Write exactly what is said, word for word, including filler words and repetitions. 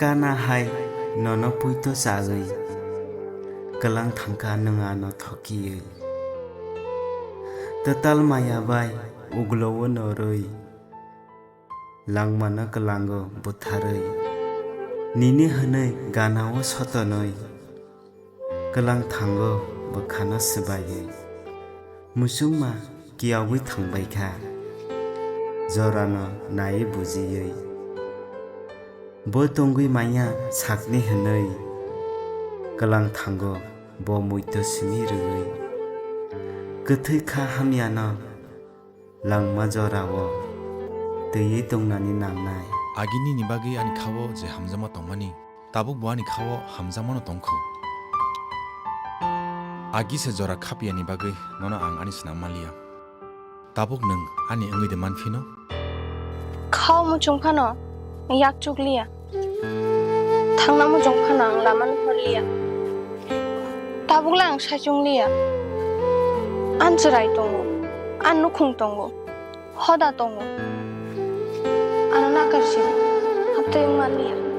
Kana hai nono puito chawi, kwlang thangkha nwng ano thokiwi. Tatal maya bai uglowo norwi, langmano kwlango butharwi. Nini hwnwi ganao sotonwi, kwlang thango bwkhano swbaiwi. Muchungma kiyogwi thangbaikha, jorano naiwi bujiwi. Bo tongwi manya sakni hwnwi, kwlang thango bo muito simi rwwi. Kwthwi kha hamyano langma jorao twiwi tongnani nangnai. Agi nini bagwi ani khao je hamjakma tongmani, tabuk bo ani khao hamjakmano tongkhu. Agi se jora khapiyani bagwi nono ang ani snam manliya. Tabuk nwng ani wngwi de manphino? Khao muchung phano yak chukliya. Thangna muchung phano ang lama nuhorliya. Tabukle ang saichung liya. Ang chwrai tongo, ang nukhung tongo, hoda tongo. Ano nakarsi, haptwi wng manliya.